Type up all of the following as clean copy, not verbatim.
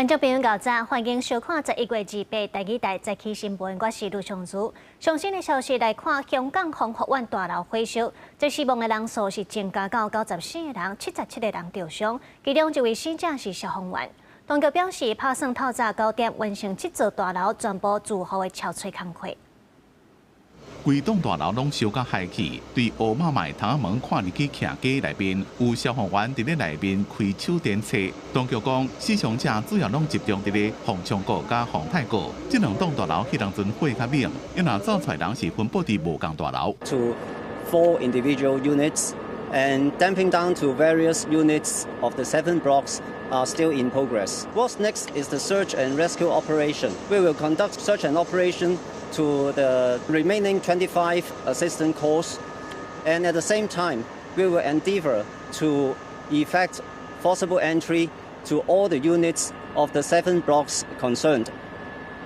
觀眾朋友早晨，歡迎收看11月28台語台早起新聞，我是盧松如。上新的消息來看，香港宏福苑大樓火燒，這死亡的人數是增加到94個人，77個人著傷，其中一位死者是消防員。當局表示，拍算透早9點完成這座大樓全部住戶的搜揣工課。規棟大樓攏燒甲害去，對烏麻賣窗仔門看入去徛家內面，有消防員佇咧內面開手電掣。當局講，死傷者主要攏集中佇咧鳳昌閣佮宏泰閣。這兩棟大樓彼當陣火較猛，因若走出來人是分布佇無仝大樓。 To four individual units and damping down to various units of the seven blocks are still in progress. What's next is the search and rescue operation. We will conduct search and operation to the remaining 25 assistance calls, and at the same time, we will endeavor to effect forcible entry to all the units of the seven blocks concerned,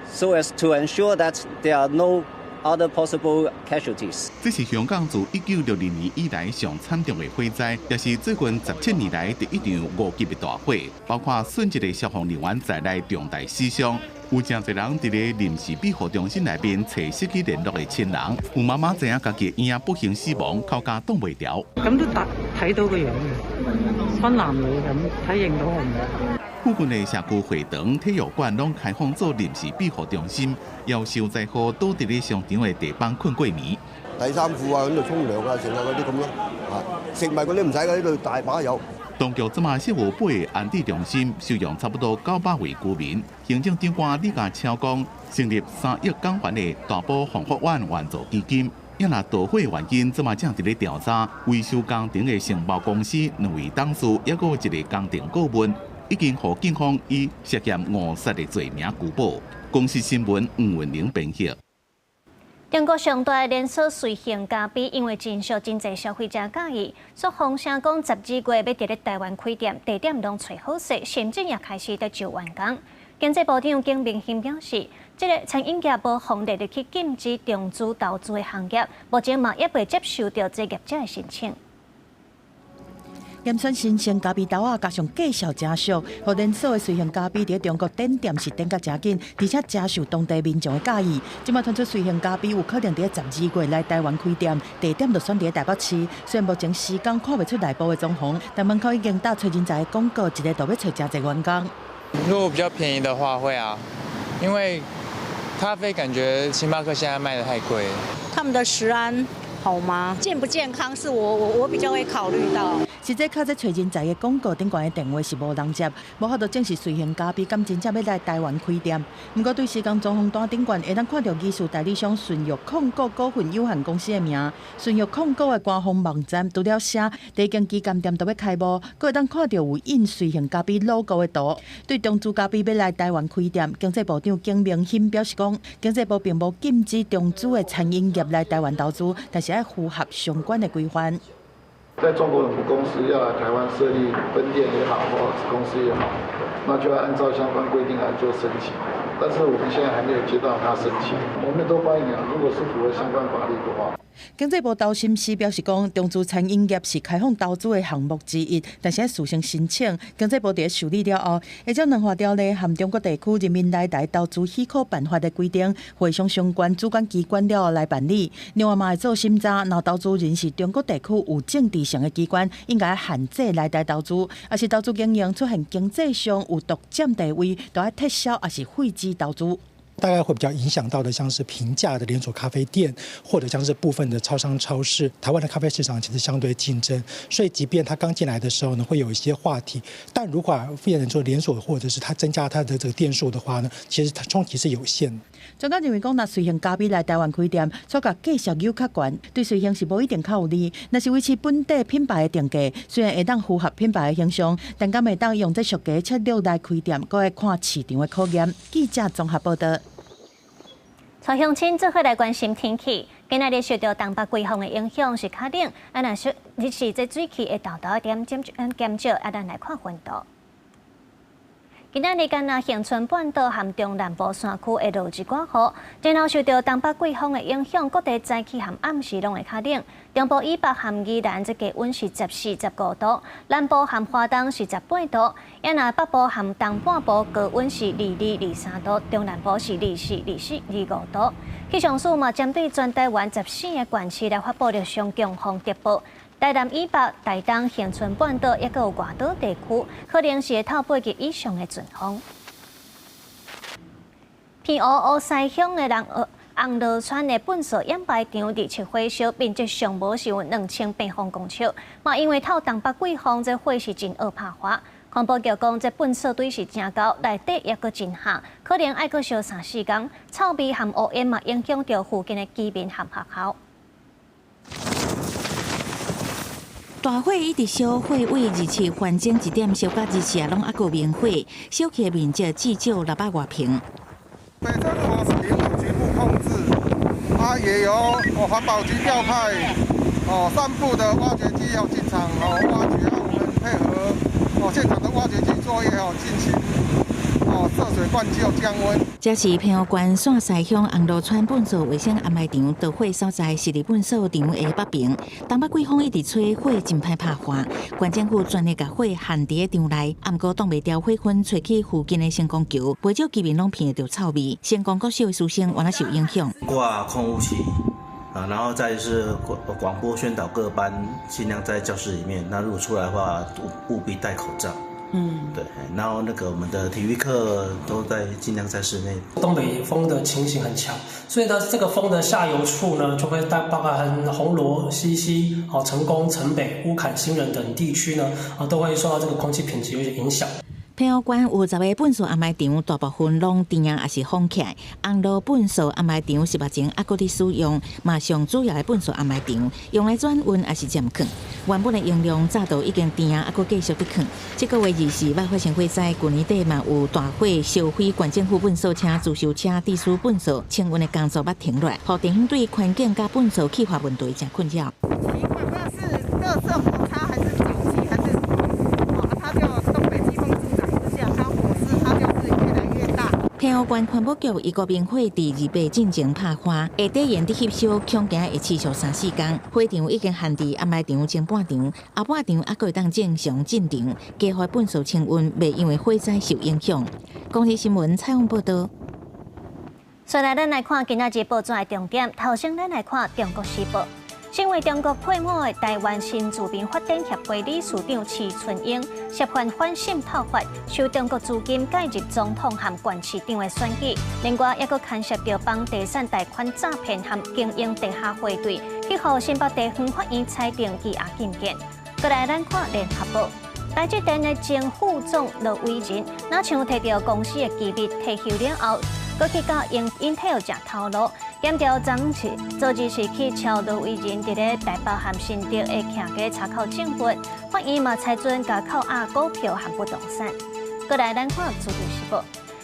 so as to ensure that there are no other possible casualties. 這是香港自1962年以來上慘重的火災，也是最近17年來第一場五級的大火，包括殉職的消防人員在內重大死傷。有誠濟人佇咧臨時庇護中心內面揣失去聯絡的親人，有媽媽知影家己的嬰仔不幸死亡，哭甲擋袂牢。咁都睇到個樣嘅，分男女咁睇認到係唔係？附近的社區會堂、體育館攏開放做臨時庇護中心，要受災戶倒佇咧商場的地板睏過暝。底衫褲啊，喺度沖涼啊，成啊嗰啲咁咯，啊食物嗰啲唔使嘅，呢度大把有。當局這馬設有八個安置中心，收容差不多900位居民。行政長官李家超講，成立3億港元的大埔宏福苑援助基金。也若導火原因，這馬正佇咧調查。維修工程的承包公司兩位董事，抑閣有一個工程顧問，已經予警方以涉嫌誤殺的罪名拘捕。公視新聞吳文玲編譯。中國上大連鎖瑞幸咖啡因為真受真濟消費者佮意，所以風聲講12月欲佇咧台灣開店，地點攏揣好勢，甚至也開始在招員工。經濟部長景明鑫表示，這个餐飲業無法列入去禁止中資投資的行業，目前嘛猶未接受著這業者的申請。嚴選新鮮咖啡豆仔，加上價數誠俗，予連鎖的瑞幸咖啡佇中國展店是展甲誠緊，而且誠受當地民眾的佮意。這馬傳出瑞幸咖啡有可能佇12月來台灣開店，地點就選佇台北市。雖然目前時間看袂出內部的裝潢，但門口已經貼揣人才的廣告，一个就欲揣誠濟員工。如果比較便宜的話會啊，因為咖啡感覺星巴克現在賣得太貴。他們的食安好嗎？健不健康是我比較會考慮到。實際靠這揣人才的廣告頂懸的電話是無人接，無法度證實瑞幸咖啡敢真正欲來台灣開店。毋過對施工裝潢單頂懸會當看著技術代理商順玉控股股份有限公司的名。順玉控股的官方網站除了寫第一間旗艦店都欲開幕，閣會當看著有印瑞幸咖啡 logo 的圖。對中資咖啡欲來台灣開店，經濟部長景明鑫表示講，經濟部並無禁止中資的餐飲業來台灣投資，但是愛符合相關的規範。在中國的母公司要來台灣設立分店也好，或子公司也好，那就要按照相關規定來做申請。但是我們現在還沒有接到他申請，我們都歡迎啊。如果是符合相關法律的話。經濟部投審司表示講，中資餐飲業是開放投資的項目之一，但是愛事先申請。經濟部佇受理了後，會將兩項條例和中國地區人民來台投資許可辦法的規定，會商相關主管機關了後來辦理。另外嘛會做審查，若投資人是中國地區有政治性的機關，應該限制來台投資；抑是投資經營出現經濟上有獨佔地位，就愛撤銷抑是廢止投資。大概會比較影響到的，像是平價的連鎖咖啡店，或者像是部分的超商、超市。台灣的咖啡市場其實相對競爭，所以即便他剛進來的時候呢，會有一些話題。但如果變成做連鎖，或者是他增加他的這個店數的話呢，其實它衝擊是有限。專家認為講，若瑞幸咖啡來台灣開店，所共價數又較懸，對瑞幸是無一定較有利。若是維持本地品牌的定價，雖然會當符合品牌的形象，但敢會當用這俗價策略來開店，閣愛看市場的考驗。記者綜合報道。帶鄉親做伙來關心天氣，今仔日受著東北季風的影響是較冷，啊，若是日時這水汽會沓沓點減少，啊，咱來看溫度。今仔日干焦恒春半島和中南部山區會落一寡雨，然後受著東北季風的影響，各地早起和暗時攏會較冷。中部以北和宜蘭這低溫是14、15度，南部和花東是18度，也若北部和東半部高溫是22、23度，中南部是24、24、25度。氣象署嘛針對全台灣14個縣市來發布了上強風特報。台南以北、台東、恒春半島，抑閣有外島地區，可能是會透8級以上的陣風。澎湖烏西鄉的人紅螺川的糞埽掩埋場27火燒，面積上無是有2000平方公尺，嘛因為透東北季風，這火勢真惡拍花。環保局講，這糞埽堆是誠厚，內底抑閣真烘，可能愛閣燒三四工。臭味和烏煙嘛，影響著附近的居民和學校。大火一直燒，火尾27環整一點燒到24啊，攏猶閣明火，燒起的面積至少600外坪。北村火勢局部控制，啊，也由環保局調派三部的挖掘機要進場挖掘，我們配合現場的挖掘機作業進行設水灌救降溫。這是澎湖縣線西鄉紅螺川糞埽衛生掩埋場導火所在，是佇糞埽場的北邊。東北季風一直吹，火真歹拍花。縣政府全力共火限佇咧場內，毋過擋袂牢火薰吹去附近的成功橋，袂少居民攏鼻著臭味。成功國小的師生原來受影響。掛空霧器啊，然後再是廣播宣導各班盡量在教室裡面。那如果出來的話，務必戴口罩。對，然後那個我們的體育課都在盡量在室內。東北風的情形很強，所以呢，這個風的下游處呢，就會帶包括紅羅、西溪、成功、城北、烏坎、興仁等地區呢，啊，都會受到這個空氣品質有些影響。澎湖縣有10個糞埽掩埋場，大部分攏停抑是封起來。紅螺糞埽掩埋場是目前猶閣佇使用，嘛上主要的糞埽掩埋場，用來轉運抑是暫囥。原本的容量早就已經停抑閣繼續佇囥。這個月24捌發生火災，舊年底嘛有大火燒毀縣政府糞埽車、貳收車、地區糞埽清運的工作捌停落來，予地方對環境佮糞埽氣化問題誠困擾。奇怪，不知道是垃圾摩擦還是沼氣還是什麼，它就東北季風助長之下，它火勢它就是越來越大。澎湖縣環保局預估明火佇28進前拍花，下底炎佇翕燒，恐驚會持續三四工。火場已經限佇掩埋場前半場，後半場猶閣會當正常進場，加快糞埽清運，袂因為火災受影響。公視新聞採訪報導。接來咱來看今仔日報紙的重點，頭先咱來看《中國時報》。身為中國配偶的臺灣新住民發展協會理事長徐春英涉嫌反滲透法，受中國資金介入總統和縣市長的選舉，另外抑閣牽涉著房地產貸款詐騙和經營地下匯兌，去予新北地方法院裁定羈押禁見。過來咱看聯合報，台積電的前副總羅威仁，若像提著公司的機密退休了後，閣去佮英特爾食頭路，檢調昨是昨日是去抄羅威仁佇咧台北和新竹的徛家查扣證物，法院嘛裁准共扣押股票和不動產。過來咱看自由時報，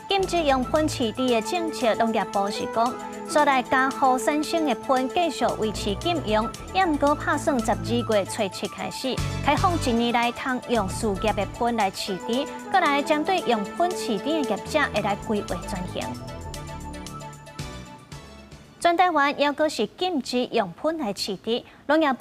禁止用噴飼豬的政策，農業部是講，煞來加戶產生的噴繼續維持禁用，也毋過拍算12月初七開始開放一年內通用事業的噴來飼豬，過來針對用噴飼豬的業者會來規劃轉型。全台灣猶閣是禁止用噴來飼豬。農業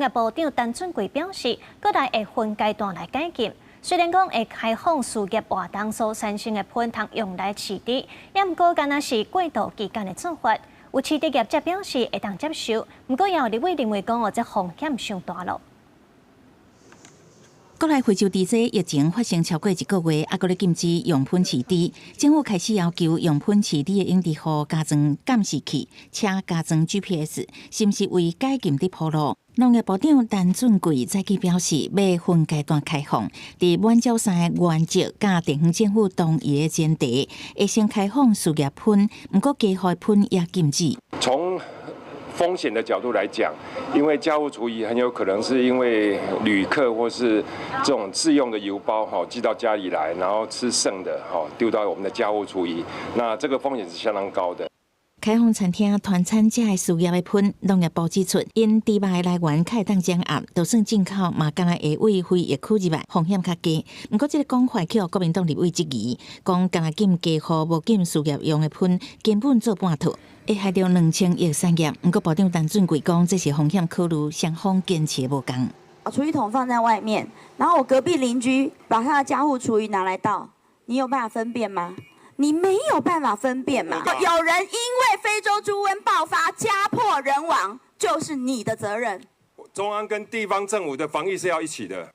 部長陳俊貴表示，過來會分階段來解禁。雖然講會開放事業活動所產生的噴通用來飼豬，也毋過敢若是過渡期間的做法。有飼豬業者表示會當接受，毋過也有立委認為講哦，這風險傷大囉。國內非洲豬瘟疫情發生超過一個月，猶閣咧禁止用噴飼豬。政府開始要求用噴飼豬的養殖戶加裝監視器，車加裝 GPS，是毋是為解禁佇鋪路？農業部長陳俊貴早起表示，欲分階段開放，佇滿足三個原則佮地方政府同意的前提，會先開放事業噴，毋過家戶噴也禁止。從風險的角度來講，因為家戶廚餘很有可能是因為旅客或是這種自用的郵包哈寄到家裡來，然後吃剩的哈丟到我們的家戶廚餘，那這個風險是相當高的。開放餐廳團餐食的事業的噴，農業部指出，𪜶豬肉的來源較會當掌握，就算進口嘛，敢若會對非疫區入來，風險較低。毋過，這个講法予國民黨立委質疑，講干焦禁家戶無禁事業用的噴，根本做半套，會害著2000億產業。毋過部長陳俊貴講，這是風險考慮，雙方堅持無仝。廚餘桶放在外面，然後我隔壁鄰居把他的家戶廚餘拿來倒，你有辦法分辨嗎？你沒有辦法分辨嘛？有人因為非洲豬瘟爆發家破人亡，就是你的責任。中央跟地方政府的防疫是要一起的。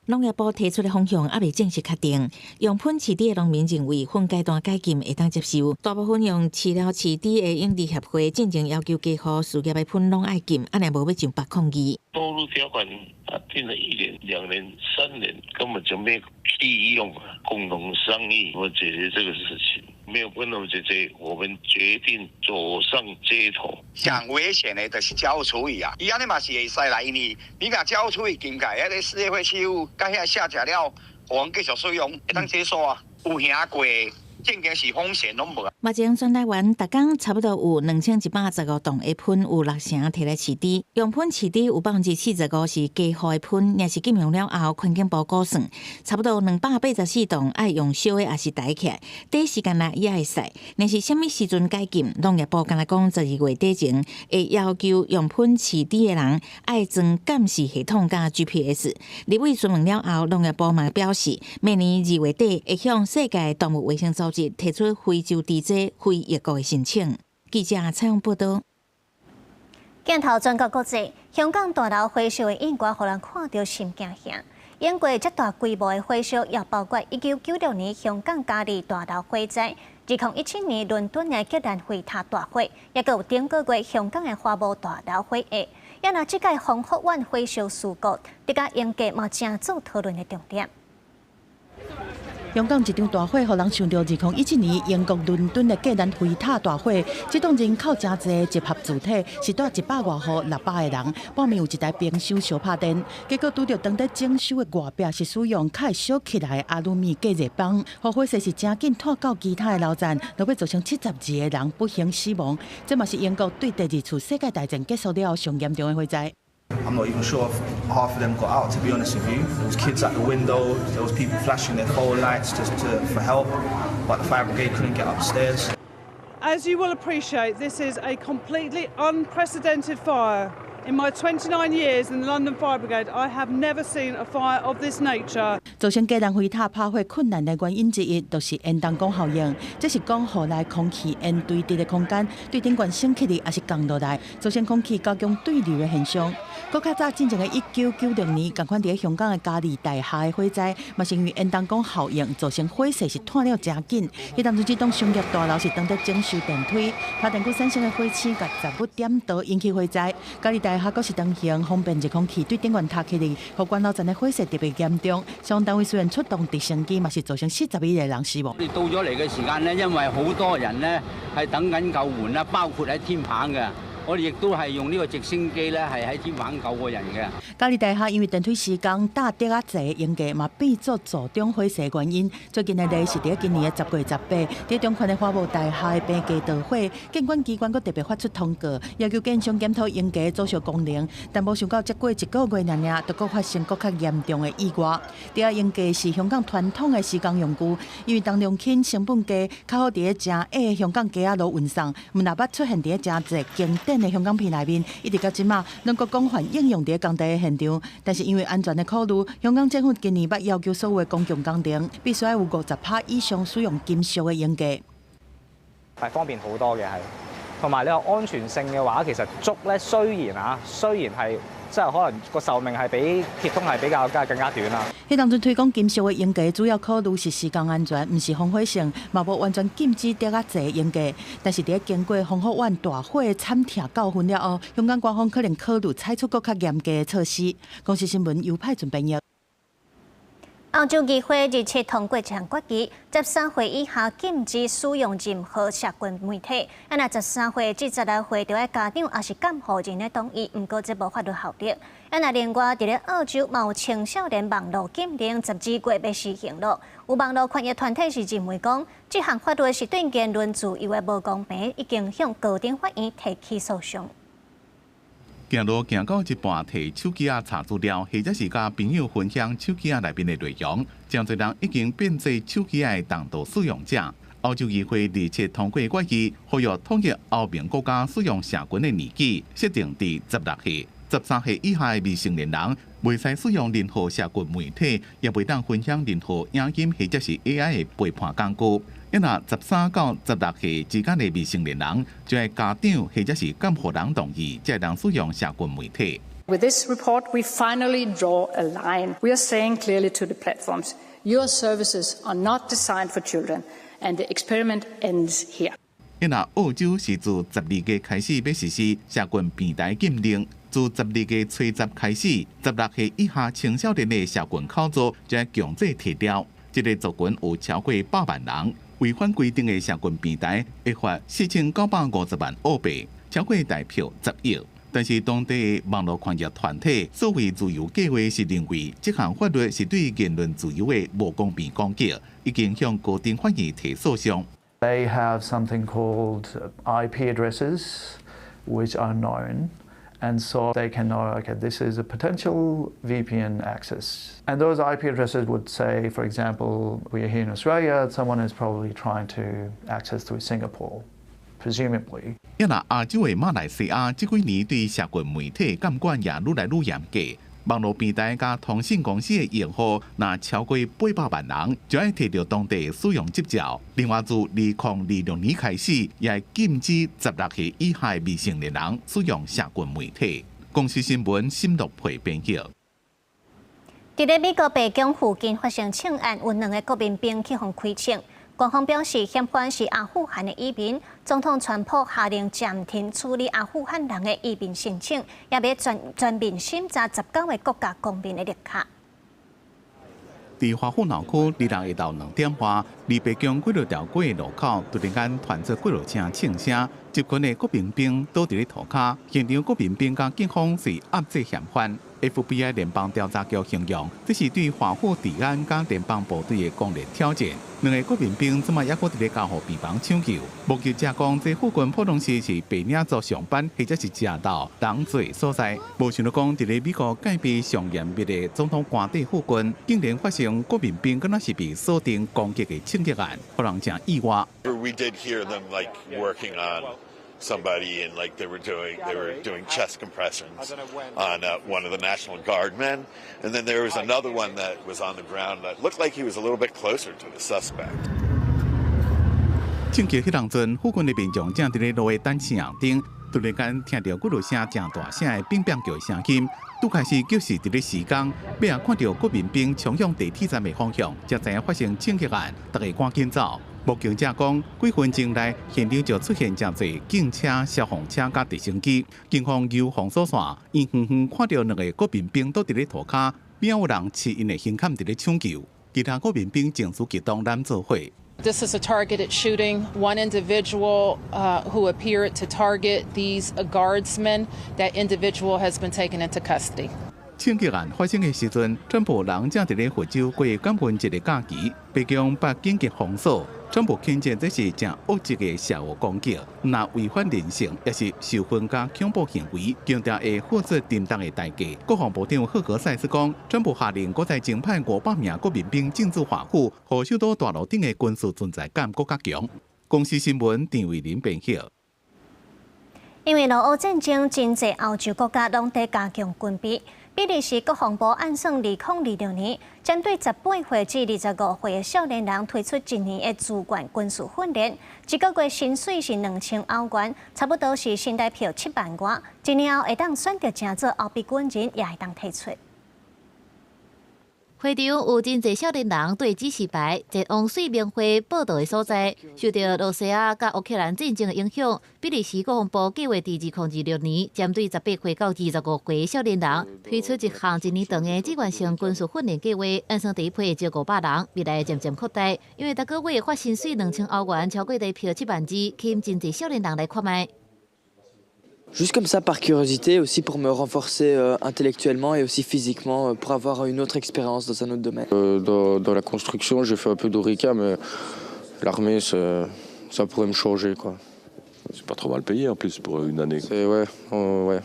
農業部提出的方向猶未正式確定，用噴飼豬的農民認為分階段解禁會當接受，大部分用飼料飼豬的養殖協會進前要求家戶事業的噴攏愛禁，按呢無欲上北抗議。道路條款啊，定了1年、2年、3年，根本就沒屁用啊！共同商議怎麼解決這個事情，沒有辦法解決，我們決定走上街頭。上危險的就是家戶廚餘啊，伊按呢嘛是會使啦，因為你若家戶廚餘禁開，彼个事業廢棄物佮遐下食了，予阮繼續使用，會當接受啊。有聽過，正經是風險攏無啊。目前全台灣逐工差不多有2115棟的噴有六成提來飼豬，用噴飼豬有45%是家戶的噴，若是禁用了後，環境部估算差不多284棟愛用燒的，抑是焚起來，短時間內也會使。若是啥物時陣解禁，農業部敢若講12月底前會要求用噴飼豬的人愛裝監視系統佮 GPS。立委詢問了後，農業部嘛表示，明年2月底會向世界動物衛生組織提出非洲豬災非疫國的申請。記者採訪報導。鏡頭轉到國際，香港大樓火燒的意外，予人看著心驚嚇。英國這大規模的火燒，也包括1996年香港嘉利大樓火災，2017年倫敦的格蘭菲塔大火，抑閣有頂個月香港的華懋大樓火災。也若這擺宏福苑火燒事故，佇共英界嘛成做討論的重點。香港一場大火，予人想著2017年英國倫敦的格蘭菲塔大火。這棟人口誠濟集合住宅，是蹛100外戶600個人。半暝有一台冰箱燒拍電，結果拄著當咧整修的外壁是使用較會燒起來的阿魯米隔熱板，予火勢是誠緊拖到其他的樓層，落尾造成72個人不幸死亡。這嘛是英國對第二次世界大戰結束了後上嚴重的火災。 I'm not even sure if half of them got out, to be honest with you. There was kids at the window, there was people flashing their phone lights just for help, but the fire brigade couldn't get upstairs. As you will appreciate, this is a completely unprecedented fire. In my 29 years in the London Fire Brigade, I have never seen a fire of this nature. 造成格蘭菲塔拍火困難的原因之一，就是煙囱管效應。這是講予內空氣煙堆積的空間對頂懸升起來，抑是降落來，造成空氣加強對流的現象。閣較早進前的1996年，仝款佇咧香港的嘉利大廈的火災，嘛是因為煙囱管效應造成火勢是湠了誠緊。彼當陣這棟商業大樓是當咧整修電梯，發電機產生的火星共雜物點著引起火災。嘉利大廈閣是長形方便熱空氣對頂懸拖起來，予懸樓層的火勢特別嚴重。消防單位雖然出動直升機，嘛是造成41個人死亡。你到咗嚟嘅時間呢，因為好多人呢係等緊救援啦，包括喺天棚嘅。我哋亦都係用呢個直升機咧，係喺天棚救過人嘅。嘉利大廈因為電梯施工搭竹仔濟用過，嘛變做助長火勢原因。最近的例是佇今年的10月18，佇中環的華懋大廈的棚架著火，建管機關閣特別發出通告，要求建商檢討用家阻燒功能，但無想到才過一個月爾爾，就閣發生閣較嚴重的意外。竹仔用家是香港傳統的施工用具，因為重量輕、成本低，較好佇咧誠矮的香港街仔路運送，毋若捌出現佇咧誠濟經典的香港片內面，一直到這馬攏閣廣泛應用佇咧工地的現場。但是因為安全的考慮，香港政府今年捌要求所有的公共工程必須愛有50%以上使用金屬的用具。係方便好多嘅係，同埋你話安全性嘅話，其實竹咧雖然啊，雖然係即係可能個壽命係比鐵通係比較更加短啦。彼當陣推廣金屬的用具，主要考慮是施工安全，毋是防火性，嘛無完全禁止竹仔濟用具。但是佇咧經過宏福苑大火慘痛教訓了後，香港官方可能考慮採取閣較嚴格的措施。公視新聞尤派準編譯。歐洲議會日前通過一項決議，13歲以下禁止使用任何社群媒體。啊，若13歲至16歲，著愛家長抑是監護人的同意，毋過這無法律效力。啊，若另外佇咧澳洲嘛有青少年網路禁令，12月欲施行囉。有網路權益團體是認為講，這項法律是對言論自由的無公平，已經向高等法院提起訴訟。行路行到一半，提手機仔查資料，或者是佮朋友分享手機仔內面的內容，誠濟人已經變做手機仔的重度使用者。歐洲議會日前通過決議，呼籲統一歐盟國家使用社群的年紀設定佇16歲，13歲以下的未成年人袂使使用任何社群媒體，也袂當分享任何影音或者是 AI 的陪伴工具。若13到16歲之間的未成年人，就愛家長或者是監護人同意，才會當使用社群媒體。 With this report, we finally draw a line. We are saying clearly to the platforms, your services are not designed for children, and the experiment ends here. 若澳洲是自12月開始欲實施社群平台禁令，自12月初十開始，16歲以下青少年的社群口罩就愛強制提掉。這个族群有超過100萬人，違反規定的社群平台會罰4950萬澳幣，超過台票10億。但是當地的網路權益團體所謂自由計劃是認為，這項法律是對言論自由的無公平攻擊，已經向高等法院提訴訟。 They have something called IP addresses, which are known. And so they can know, okay, this is a potential VPN access. And those IP addresses would say, for example, we are here in Australia, someone is probably trying to access through Singapore, presumably. 抑若亞洲的馬來西亞，這幾年對社群媒體監管也愈來愈嚴格。網路平台佮通訊公司的用戶，若超過800萬人，就愛提著當地使用執照。另外，自2026年開始，也禁止16歲以下未成年人使用社群媒體。公視新聞沈樂培編輯。佇咧美國白宮附近發生槍案，有兩个國民兵去予開槍。官方表示，嫌犯是阿富汗的移民。總統川普下令暫停處理阿富汗人的移民申請，也欲全全面審查19個國家公民的綠卡。佇華府鬧區，26下晝2點外，離白宮幾落條街的路口，突然間傳出幾落聲槍聲，一群的國民兵倒佇咧塗跤，現場國民兵佮警方是壓制嫌犯。FBI 聯邦調查局形容，這是對華府治安佮聯邦部隊的公然挑戰。兩个國民兵這擺猶閣佇咧加護病房搶救。目擊者講，這附近普通時是白領族上班或者是食晝人濟所在。無想到講，佇咧美國戒備上嚴密的總統官邸附近，竟然發生國民兵敢若是被鎖定攻擊的槍擊案，予人誠意外。 We did hear them like working on somebody and like they were doing chest compressions on one of the National Guard men, and then there was another one that was on the ground that looked like he was a little bit closer to the suspect. 槍擊彼當陣，附近的民眾正佇咧路的等青紅燈，突然間聽著幾落聲誠大聲的乒乓球聲音，拄開始就是佇咧時間，尾仔看著國民兵衝向地鐵站的方向，才知影發生槍擊案，大家趕緊走。目擊者講，幾分鐘內現場就出現誠濟警車、消防車佮直升機，警方由封鎖線，𪜶遠遠看著兩个國民兵倒佇咧塗跤，邊有人持𪜶的胸坎佇咧搶救，其他國民兵情緒激動，攬做伙。 This is a targeted shooting. One individual who appeared to target these guardsmen, that individual has been taken into custody. 槍擊案發生的時陣，川普人正佇咧佛州過感恩節的假期，白宮把緊急封鎖。川普譴責這是誠惡質的邪惡攻擊，若違反人性，抑是仇恨佮恐怖行為，強調會付出沉重的代價。國防部長赫格塞斯講，川普下令閣再增派500名國民兵進駐華府，予首都大樓頂的軍事存在感閣較強。公視新聞陳慧琳編譯。因為俄烏戰爭，真濟歐洲國家攏佇加強軍備。比利時國防部按算2026年，針對18歲至25歲的少年人推出一年的自願軍事訓練，一個月薪水是2000歐元，差不多是新台票7萬外。一年後會當選擇成做後備軍人，也會當退出。會場有真濟少年人對指示牌前往說明會報到的所在。受著羅西亞佮烏克蘭戰爭的影響，比利時國防部計劃佇2026年，針對18歲到25歲少年人推出一項一年長的志願性軍事訓練計劃，按算第一批招500人，未來漸漸擴大。因為逐個月發薪水2000歐元，超過台票7萬2，吸引真濟少年人來看覓。 Juste comme ça, par curiosité, aussi pour me renforcer intellectuellement et aussi physiquement, pour avoir une autre expérience dans un autre domaine. Dans la construction, j'ai fait un peu d'horeca, mais l'armée, ça, ça pourrait me changer, quoi. C'est pas trop mal payé en plus pour une année. C'est ouais.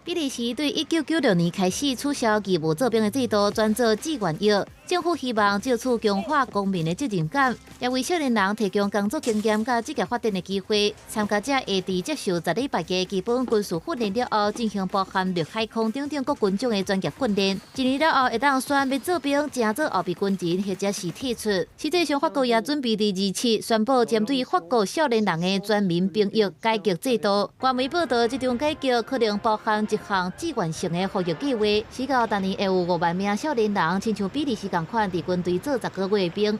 比利時對1996年開始取消義務做兵的制度，轉做志願役。政府希望藉此強化公民的責任感，也為少年人提供工作經驗佮職業發展的機會。參加者會佇接受10禮拜的基本軍事訓練了後，進行包含陸海空等等各軍種的專業訓練。一年了後，會當選欲做兵、成做後備軍人，或者是退出。實際上，法國也準備佇27宣布針對法國少年人的全民兵役改革制度。官媒報導，這場改革可能包含一項志願性的服役計劃，使到逐年會有5萬名少年人，親像比利時仝款，佇軍隊做10個月兵。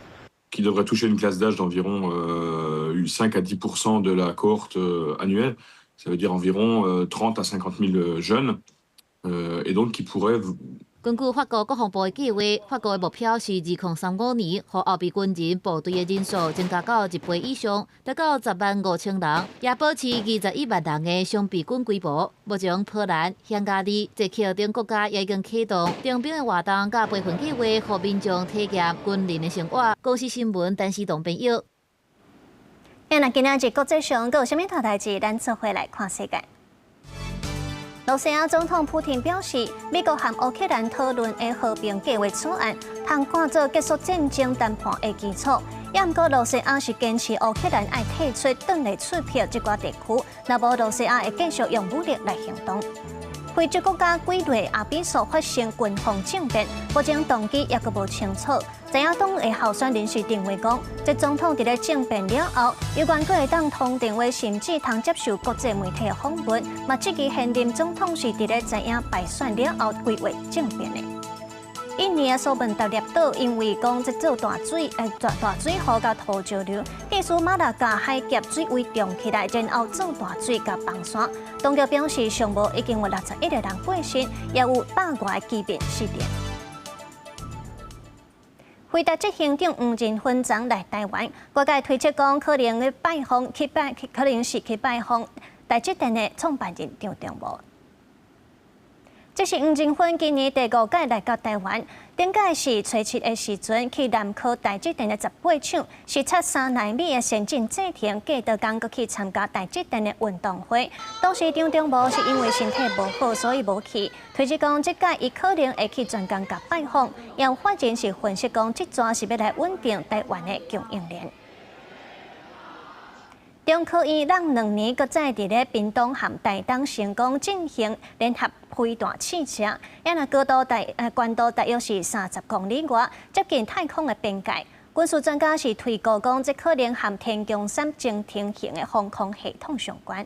Qui devrait toucher une classe d'âge d'environ 5 à 10 de la cohorte annuelle. Ça veut dire environ 30 à 50 000 jeunes, et donc qui pourraient 根據法國國防部的計劃，法國的目標是2035年，予後備軍人部隊的人數增加到一倍以上，達到10萬5千人，也保持21萬人的常備軍規模。目前，波蘭、匈牙利、捷克等國家也已經啟動徵兵的活動佮培訓計劃，予民眾體驗軍人的生活。公視新聞，陳思棟編譯。那今仔日國際上閣有啥物大代誌？咱做伙來看世界。羅西亞總統普廷表示，美國和烏克蘭討論的和平計劃草案，通看做結束戰爭談判的基礎。也毋過，羅西亞是堅持烏克蘭愛退出頓內茨克這寡地區，若無羅西亞會繼續用武力來行動。非洲國家幾內亞比索發生軍方政變，目前動機猶閣無清楚。在野黨的候選人士認為講，這總統佇咧政變了後，猶原閣會當通電話，甚至通接受國際媒體的訪問，嘛質疑現任總統是佇咧知影敗選了後規劃政變的。印尼的蘇門答臘島因為講這做大水，大大水雨佮土石流，繼續馬六甲海峽水位漲起來，然後做大水佮崩山。當局表示，上無已經有61個人過身，也有100外個居民失聯。輝達執行長黃仁勳昨來台灣，外界推測講可能去拜訪去拜，可能是去拜訪台積電的創辦人張忠謀。這是黃仁勳今年第五擺來到台灣，頂擺是初七的時陣去南科台積電的18廠視察3納米的先進製程，隔多工閣去參加台積電的運動會。當時張忠謀是因為身體無好，所以無去。推測講，這擺伊可能會去專工共拜訪，也有法人是分析講，這逝是欲來穩定台灣的供應鏈。中科院隔2年，閣再佇咧屏東和台東成功進行聯合飛彈試射，也若高度大高度大約是30公里外，接近太空的邊界。軍事專家是推估講，這可能和天弓三偵聽型的防空系統相關。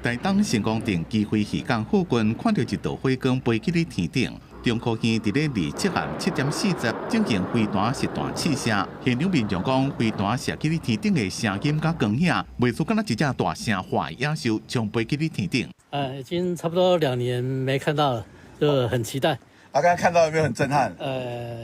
台東成功定機飛漁港附近，看著一道火光飛去咧天頂。中科院佇咧27暗7點40進行飛彈實彈試射，現場民眾講，飛彈射去咧天頂的聲音佮光影，袂輸敢若一隻大聲化的野獸衝飛去咧天頂。已經差不多2年沒看到了，就很期待。啊，剛剛看到有沒有很震撼？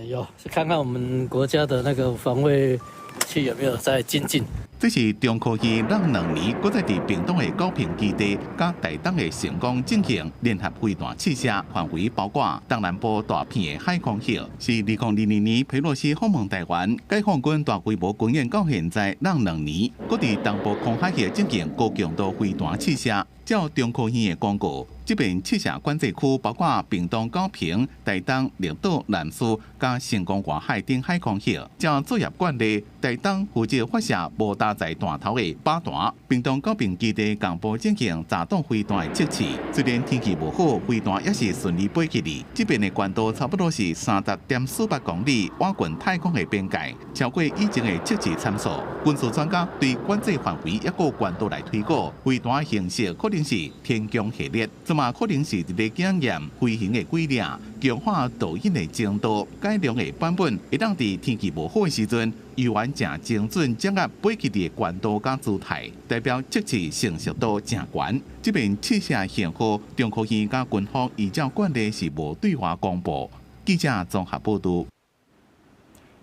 有，是看看我們國家的那個防衛器有沒有在精進。這是中科院隔2年，閣再佇屏東的高屏基地，佮台東的成功進行聯合飛彈試射，範圍包括東南部大片的海空域。是2022年佩洛西訪問台灣，解放軍大規模軍演到現在隔2年，閣佇東部空海域進行高強度飛彈試射。照中科院的公告，這遍試射管制區包括屏東高屏、台東綠島、南勢、佮成功外海等海空域。照作業慣例，台東負責發射無搭載彈頭的靶彈，屏東高屏基地共步進行炸彈飛彈的測試。雖然天氣無好，飛彈也是順利飛起去。這邊的高度差不多是30.48公里，倚近太空的邊界，超過以前的測試參數。軍事專家對管制範圍抑閣高度來推估，飛彈形式可能是天弓系列，這嘛可能是佇咧檢驗飛行的軌跡，強化導引的精度。改良的版本會當佇天氣無好的時陣，猶原誠精準掌握飛起的高度佮姿態，代表測試成熟度誠懸。這邊試射型號，中科院佮軍方依照慣例是無對外公布。記者綜合報導。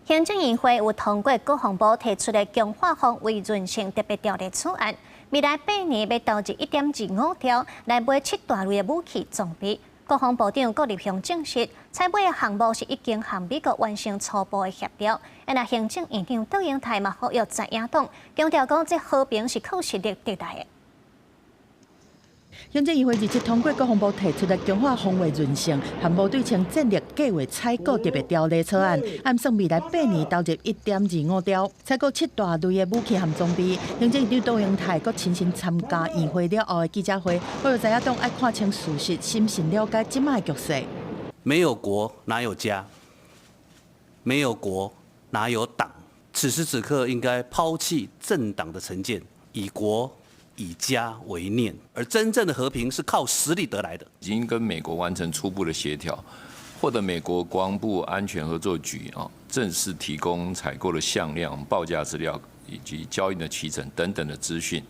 行政院會有通過國防部提出的強化防衛韌性特別條例草案，未來8年欲投入1.25兆來買七大類的武器裝備。國防部長郭立雄證實，採買的項目是已經和美國完成初步的協調。啊，行政院長卓榮泰嘛呼籲在野黨，強調講這和平是靠實力得來的。行政院會日前通過國防部提出的強化防衛韌性和無對稱戰力計劃採購特別條例草案，按算未來八年投入1.25兆，採購七大類的武器和裝備。行政院長卓榮泰閣親身參加院會了後的記者會，呼籲在野黨愛看清事實，審慎了解這擺的局勢。沒有國哪有家？沒有國哪有黨？此時此刻應該拋棄政黨的成見，以國以家為念，而真正的和平是靠實力得來的。已經跟美國完成初步的協調，獲得美國國防部安全合作局啊正式提供採購的項量、報價資料以及交易的期程等等的資訊，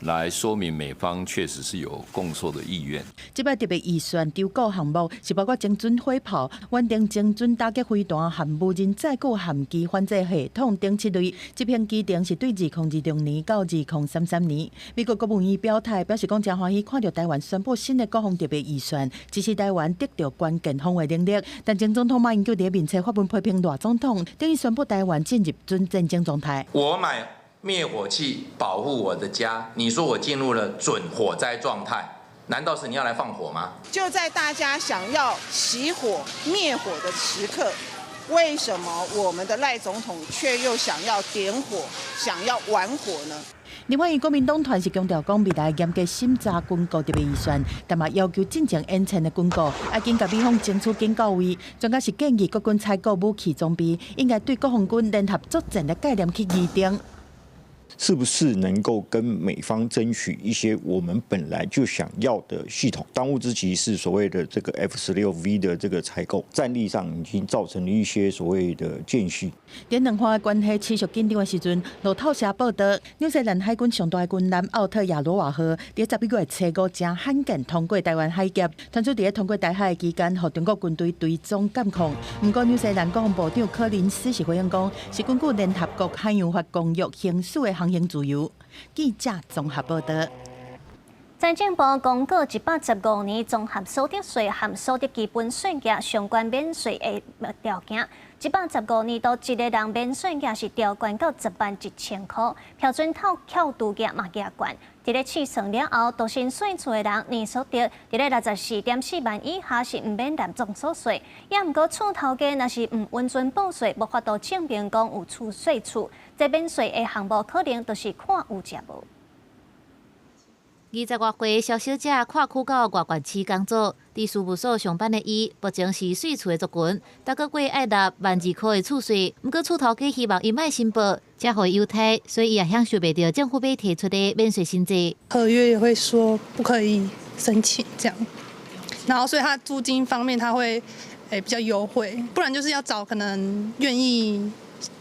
來說明美方確實是有供售的意願。這擺特別預算籌購項目是包括精準火炮、遠程精準打擊飛彈和無人載具艦機反制系統等七類。執行期程是對2026年到2033年。美國國務院表態表示，講誠歡喜看著台灣宣布新的國防特別預算，支持台灣得著關鍵防衛能力。但前總統馬英九佇面冊發文批評賴總統，等於宣布台灣進入準戰爭狀態。我買滅火器保護我的家，你說我進入了準火災狀態，難道是你要來放火嗎？就在大家想要熄火滅火的時刻，為什麼我們的賴總統卻又想要點火，想要玩火呢？另外，國民黨團是強調講，未來嚴格審查軍購特別預算，但嘛要求進前延簽的軍購，愛緊共美方爭取緊到位。專家是建議國軍採購武器裝備，應該對國防軍聯合作戰的概念去擬定。是不是能夠跟美方爭取一些我們本來就想要的系統？當務之急是所謂的這個 F-16V 的這個採購，戰力上已經造成了一些所謂的間隙。佇兩岸的關係持續緊張的時陣，路透社報道，紐西蘭海軍上大的軍艦奧特亞羅瓦號，佇11月初五誠罕見通過台灣海峽，傳出佇通過台海的期間，予中國軍隊追蹤監控。毋過紐西蘭國防部長柯林斯是回應講，是根據聯合國海洋法公約行使的航行自由。記者綜合報道。財政部公告115年綜合所得稅和所得基本稅額相關免稅的條件。115年度一个人免稅額是調懸到10萬1000箍，標準扣扣除額嘛加懸。佇咧試算了後，獨身稅厝的人年所得佇咧64.4萬以下是毋免納綜所稅。也毋過厝頭家若是毋穩準報稅，無法度證明講有厝稅厝，這免稅的項目可能就是看有食無。20外歲蕭小姐跨區到外縣市工作，佇事務所上班的伊，目前是稅厝的族群，逐個月愛納12,000箍的厝稅。毋過厝頭家希望伊莫申報，才予伊優待，所以伊也享受袂著政府欲提出的免稅新制。合約也會說不可以申請這樣，然後所以他租金方面他會比較優惠，不然就是要找可能願意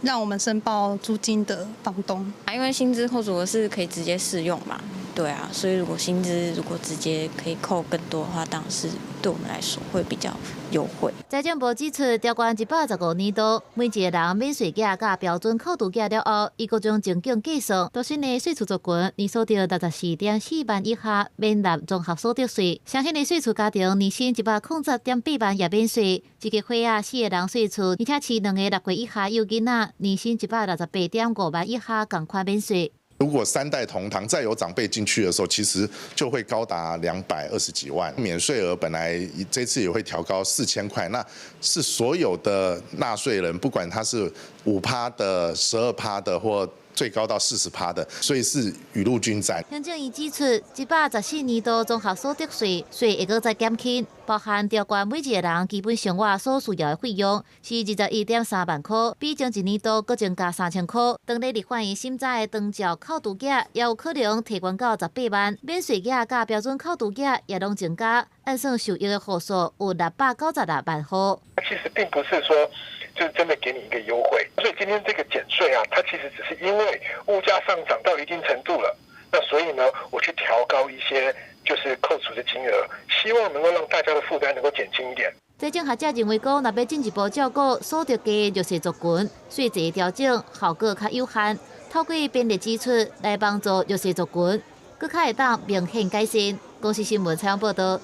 讓我們申報租金的房東。因為薪資扣除是可以直接適用嘛。對啊，所以如果薪資如果直接可以扣更多的話，當然是對我們來說會比較優惠。財政部指出，調懸115年度每一个人免稅額佮標準扣除額了後，以各種情景計算，獨身的稅厝族群年所得64.4萬以下免納綜合所得稅；雙薪的稅厝家庭年薪107.8萬也免稅。一家伙仔四个人稅厝，而且飼兩个6歲以下幼囡仔，年薪168.5萬以下仝款免稅。如果三代同堂，再有長輩進去的時候，其實就會高達220幾萬。免稅額本來這次也會調高4000塊，那是所有的納稅人，不管他是5趴的、12趴的或最高到40趴的，所以是雨露均沾。行政院指出，114年度綜合所得稅稅會閣再減輕，包含調懸每一個人基本生活所需要的費用是21.3萬塊，比前一年度閣增加3000塊。當咧立法院審查的長照扣除額也有可能提懸到18萬，免稅額佮標準扣除額也攏增加，按算受益的戶數有696萬戶。其實並不是說就是真的給你一個優惠，所以今天這個減稅啊，它其實只是因為物價上漲到一定程度了，那所以呢，我去調高一些就是扣除的金額，希望能夠讓大家的負擔能夠減輕一點。財政學者認為講，若欲進一步照顧所得低弱勢族群，稅制調整效果較有限，透過便利支出來幫助弱勢族群，閣較會當明顯改善。公視新聞採訪報導。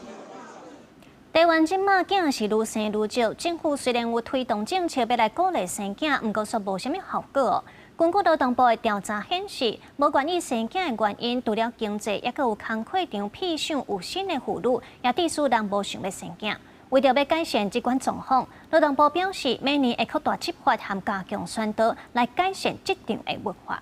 台灣這馬囝是愈生愈少，政府雖然有推動政策欲來鼓勵生囝，毋過卻無啥物效果。根據勞動部的調查顯示，無願意生囝的原因，除了經濟，抑閣有工課場霪想有身的婦女，也致使人無想欲生囝。為著欲改善這款狀況，勞動部表示，每年會擴大執法和加強宣導，來改善職場的文化。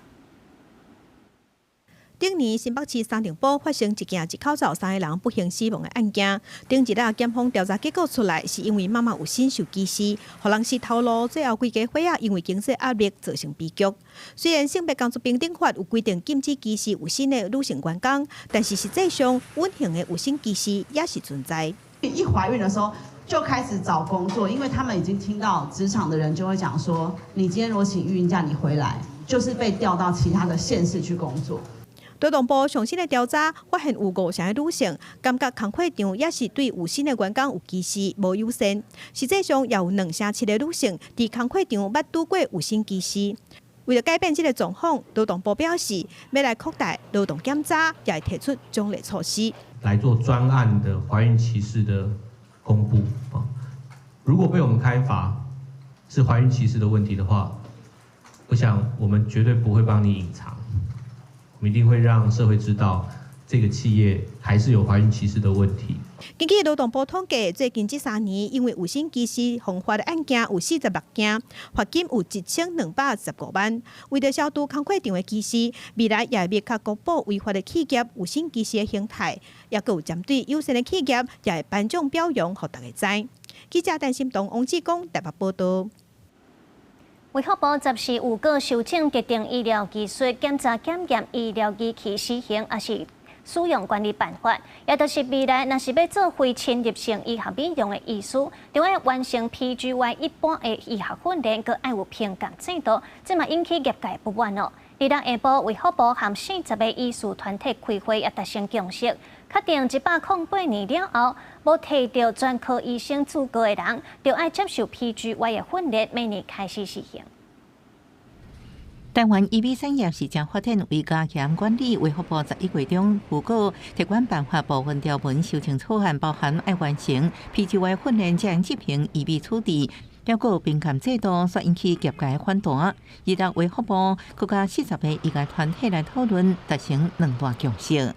頂年新北市三重埔發生一件一口罩三個人不幸死亡的案件。頂一日檢方調查結果出來，是因為媽媽有身受歧視，予人死頭路，最後規家伙仔因為經濟壓力造成悲劇。雖然性別工作平等法有規定禁止歧視有身的女性員工，但是實際上隱形的有身歧視也是存在。一懷孕的時候就開始找工作，因為他們已經聽到職場的人就會講說，你今天如果請育嬰假，你回來就是被調到其他的縣市去工作。勞動部上新的調查發現，有五成的女性感覺工課場也是對有身的員工有歧視、無友善。實際上，也有2成7的女性佇工課場捌拄過有身歧視。為了改變這個狀況，勞動部表示，欲來擴大勞動檢查，也會提出獎勵措施，來做專案的懷孕歧視的公布啊。如果被我們開罰是懷孕歧視的問題的話，我想我們絕對不會幫你隱藏。我們一定會讓社會知道，這個企業還是有懷孕歧視的問題。根據勞動部統計，最近這3年，因為有身歧視犯法的案件有46件，罰金有1215萬。為著消除工課場的歧視，未來也會明確公布違法的企業有身歧視的形態，抑閣有針對友善的企業，也會頒獎表揚，予大家知。記者陳心東、王志剛台北報導。衛福部十四有閣修正特定醫療技術檢查檢驗醫療儀器施行，抑是使用管理辦法，也就是未來若是欲做非侵入性醫學美容的醫師，著愛完成 PGY 一般的醫學訓練，閣愛有評鑑制度，這嘛引起業界不滿哦。二六下晡，衛福部和40個醫師團體開會，也達成共識，確定108年了後，無提著專科醫生資格的人，著愛接受 PGY 的訓練，明年開始實行。台灣醫美產業是正發展，為加強管理，衛福部11月中布告特管辦法部分條文修正草案，包含愛完成 PGY 訓練才能執行醫美處置，抑閣有評鑑制度，煞引起業界反彈。二六衛福部閣佮40個醫界團體來討論，達成兩大共識。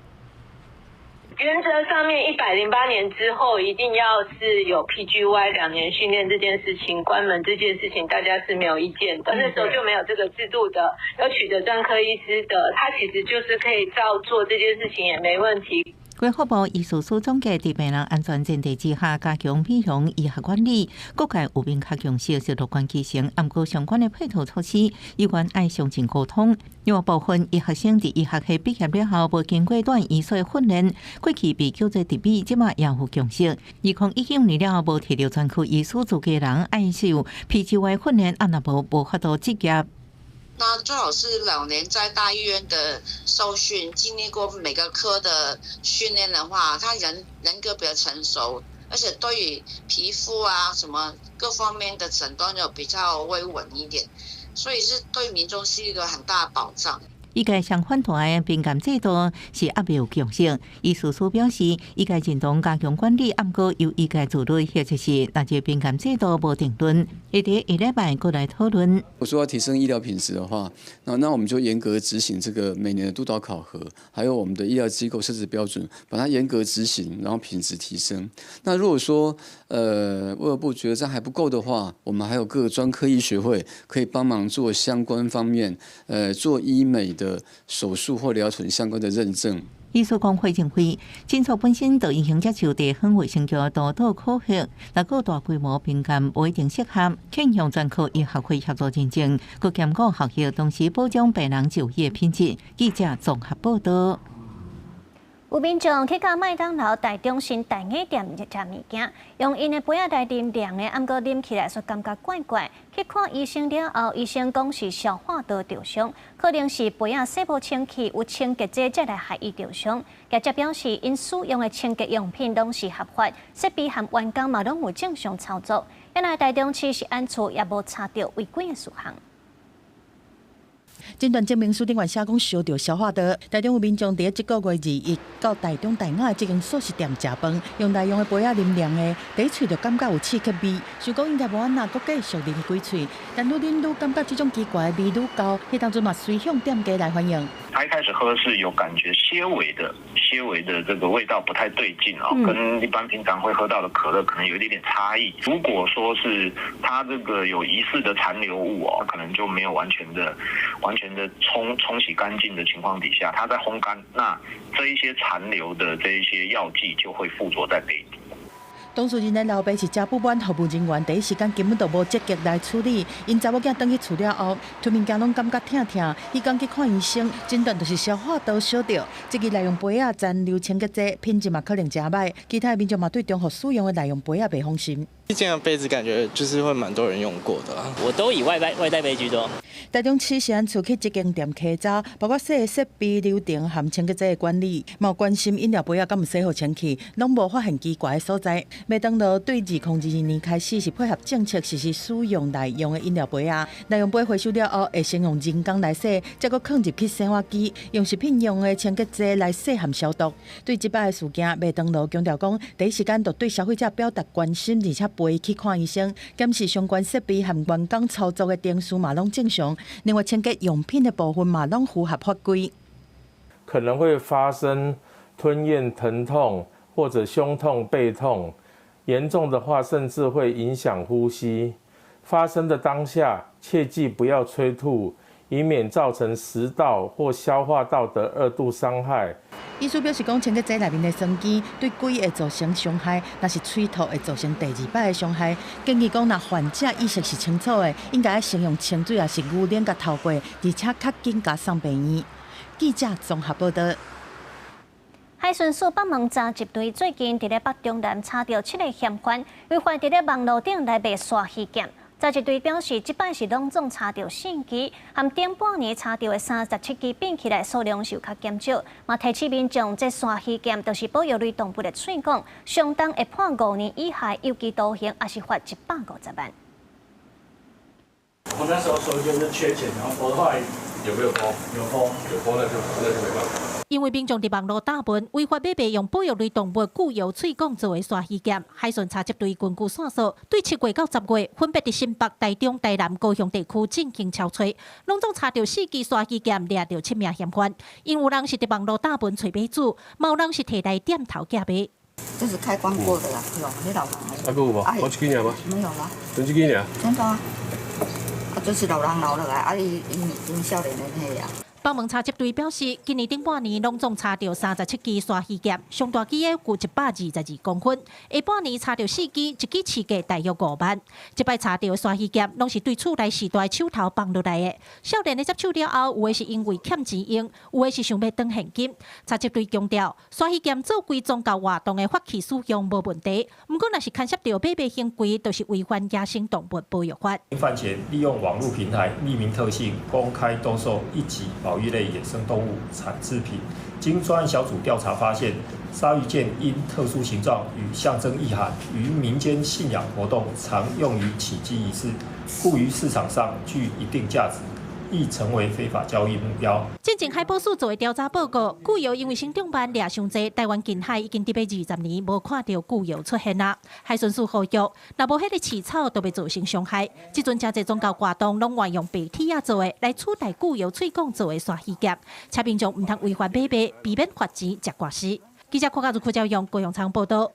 原則上面，108年之後一定要是有 PGY 2年訓練這件事情，關門這件事情，大家是沒有意見的。那時候就沒有這個制度的，有取得專科醫師的，他其實就是可以照做這件事情，也沒問題。衛福部醫事司總結，佇病人安全前提之下，加強美容醫學管理，各界有明確共識，是樂觀其成。毋過相關的配套措施，依然愛詳盡溝通。另外，部分醫學生佇醫學系畢業了後，無經過住院醫師訓練，過去被叫做醫美，這馬也有共識。2019年了後，無提著專科醫師資格人，愛受 PGY 訓練，啊若無無法度執業。那最好是2年在大醫院的受訓，經歷過每個科的訓練的話，他人格比較成熟，而且對於皮膚啊什麼各方面的診斷就比較會穩一點，所以是對民眾是一個很大的保障。醫界相反對評鑑制度是猶未有共識。醫事司表示，醫界認同加強管理，毋過由醫界自律，或者是若這評鑑制度無定論，會佇下禮拜閣來討論。我說要提升醫療品質的話，那我們就嚴格執行這個每年的督導考核，還有我們的醫療機構設置標準，把它嚴格執行，然後品質提升。那如果說，衛福部覺得這樣還不夠的話，我們還有各個專科醫學會可以幫忙做相關方面，做醫美的手術或療程相關的認證。醫師公會認為，診所本身就已經接受地方衛生局督導考核，若閣大規模評鑑無一定適合，傾向專科醫學會協助認證，閣兼顧學校，同時保障病人就醫的品質。記者綜合報道。有民眾去到麥當勞台中新大雅店食物件，用𪜶的杯仔來啉涼的，毋過啉起來煞感覺怪怪。去看醫生了後，醫生講是消化道著傷，可能是杯仔洗無清氣，有清潔劑才來害伊著傷。業者表示，𪜶使用的清潔用品攏是合法，設備和員工嘛攏有正常操作。原來台中市食安處也無查著違規的事項。診斷證明書頂懸寫講燒著消化道，台中有民眾佇咧這個月21到台中大雅的這間素食店食飯，用內用的杯仔啉涼的，第一喙就感覺有刺激味，想講應該無按怎，閣繼續啉幾喙，但愈啉愈感覺這種奇怪的味愈厚，彼當陣嘛隨向店家來反映。他一開始喝是有感覺些微的、些微的這個味道不太對勁哦，跟一般平常會喝到的可樂可能有一點點差異。如果說是它這個有疑似的殘留物哦，可能就沒有完全的沖洗乾淨的情況底下，它在烘乾，那這一些殘留的這一些藥劑就會附着在杯底。當事人的老爸是誠不滿服務人員，第一時間根本就無積極來處理。𪜶查某囝轉去厝了後，吞物件攏感覺疼疼，彼工去看醫生，診斷就是消化道燒著。這支內用杯仔殘留清潔劑，品質嘛可能誠䆀。其他的民眾嘛對重複使用的內用杯仔袂放心。這樣杯子感覺就是會蠻多人用過的啦。我都以外帶杯居多。台中市食安處去這間店稽查，包括洗的設備流程和清潔劑的管理，嘛有關心飲料杯仔敢有洗好清氣，攏無發現奇怪的所在。麥當勞對2022年開始是配合政策實施使用內用的飲料杯仔，內用杯回收了後會先用人工來洗，再閣囥入去洗碗機，用食品用的清潔劑來洗和消毒。對這擺的事件，麥當勞強調講，第一時間就對消費者表達關心，而且陪去看醫生，檢視相關設備和員工操作的程序嘛攏正常。另外，清潔用品的部分嘛攏符合法規。可能會發生吞嚥疼痛或者胸痛、背痛，嚴重的話甚至會影響呼吸。發生的當下，切記不要催吐，以免造成食道或消化道的二度傷害。醫師表示講，清潔劑內面的酸鹼對胃會造成傷害，若是催吐會造成第二擺的傷害。建議講，若患者意識是清楚的，應該先用清水抑是牛奶共頭過，而且較緊共送病院。記者綜合報道。海巡署北門查緝隊最近佇咧北中南查著七个嫌犯，違法佇咧網路頂來賣鯊魚劍。查緝隊表示，這擺是攏總查著四支，和頂半年查著的37支比起來，數量是有較減少。嘛提醒民眾，這鯊魚劍就是保育類動物的喙管，相當會判5年以下有期徒刑，抑是罰150萬。我那時候手就是缺錢，然後我的話有沒有 PO？有 PO，有 PO 那就沒辦法。因為民眾佇網路貼文違法買賣用保育類動物固有喙管做的鯊魚劍，海巡查緝隊根據線索，對7月到10月分別佇新北、台中、台南、高雄地區進行搜查，攏總查著四支鯊魚劍，掠著七名嫌犯。𪜶有人是佇網路貼文揣買主，嘛有人是提來店頭寄賣。這是開光過的啦，有，你老人。啊，閣有無？無一支爾嗎？沒有啦。剩這支爾？真的啊，啊，這是老人留落來，啊，伊𪜶少年的彼啊。北門查緝隊表示，今年頂半年攏總查著37支鯊魚劍，上大支的有122公分。下半年查著四支，一支市價大約5萬。這擺查著的鯊魚劍，攏是對厝內序大手頭放落來的。少年的接手了後，有的是因為欠錢用，有的是想欲轉現金。查緝隊強調，鯊魚劍做為宗教活動的法器使用無問題，毋過若是牽涉著買賣行為，就是違反野生動物保育法。犯嫌利用網路平台匿名特性，公開兜售一級保育類野生動物產製品，經專案小組調查發現，鯊魚劍因特殊形狀與象徵意涵，於民間信仰活動常用於祈祭儀式，故於市場上具一定價值。易成為非法交易目標。進前海保署做的調查報告，巨鰩因為生長慢、掠傷濟，台灣近海已經得欲20年無看著巨鰩出現啦。海巡署呼籲，若無彼个飼草，就欲造成傷害。這陣誠濟宗教活動攏換用白鐵仔做的，來取代巨鰩喙管做的鯊魚夾，請民眾毋通違法買賣，避免罰錢食官司。記者郭家如、柯昭勇、高雄倉報道。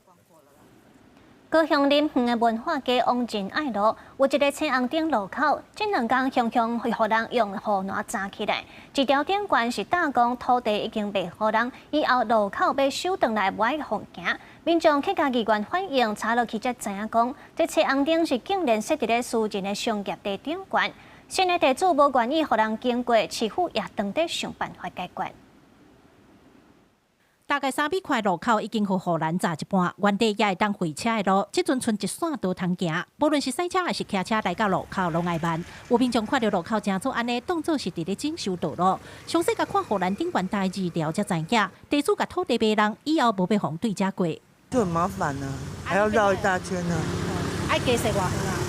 高雄林園的文化街王仁愛路有一个青紅燈路口，這兩工常常會予人用護欄閘起來。一條頂懸是貼講土地已經賣予人，以後路口欲收轉來無愛予行。民眾去共議員反映，查落去才知影講，這青紅燈是竟然設佇咧私人的商業地頂懸，新的地主無願意予人經過，市府也當咧想辦法解決。大概3米寬路口已經予護欄閘一半，原地也會當會車的路，這陣賰一線都通行。無論是駛車抑是騎車來到路口，攏愛慢。有民眾看著路口成做按呢，當做是佇咧整修道路。詳細共看護欄頂懸貼字條才知影，地主共土地賣人，以後無欲予對這過，就很麻煩啊，還要繞一大圈呢。愛加設偌遠啊？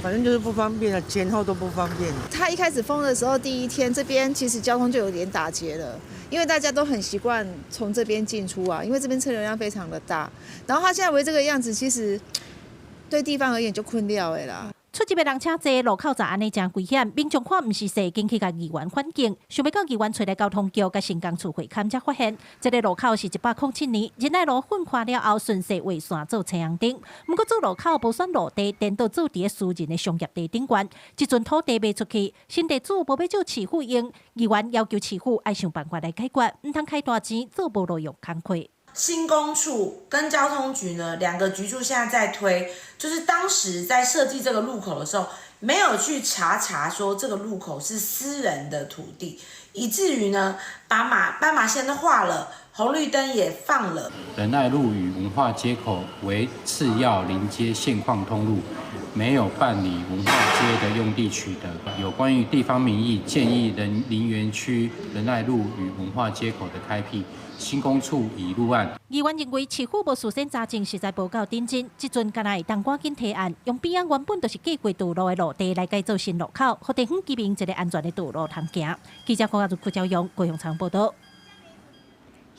反正就是不方便啊，前後都不方便。他一開始封的時候，第一天這邊其實交通就有點打結了，因為大家都很習慣從這邊進出啊，因為這邊車流量非常的大。然後他現在為這個樣子，其實對地方而言就困擾的啦。出入的人車濟，路口閘按呢誠危險，民眾看毋是勢，緊去共議員反映，想欲到議員揣來交通局佮城工處會勘才發現，這个路口是107年仁愛路糞寬了後順勢畫線做青紅燈，毋過做路口無選路地，顛倒做佇咧私人的商業地頂懸，這陣土地賣出去，新地主無欲借市府用，議員要求市府愛想辦法來解決，毋通開大錢做無路用工課。興工處跟交通局呢，兩個局處現在在推，就是當時在設計這個路口的時候，沒有去查查說這個路口是私人的土地，以至於呢，把斑馬線都畫了，紅綠燈也放了。仁愛路與文化街口為次要鄰接現況通路，沒有辦理文化街的用地取得。有關於地方民意建議林園區仁愛路與文化街口的開闢。興工處已入案。議員認為市府無事先查證，實在無夠認真。這陣敢若會當趕緊提案，用邊仔原本就是計劃道路的路地來改造新路口，予地方居民一个安全的道路通行。記者郭家如、柯昭勇、高雄倉報道。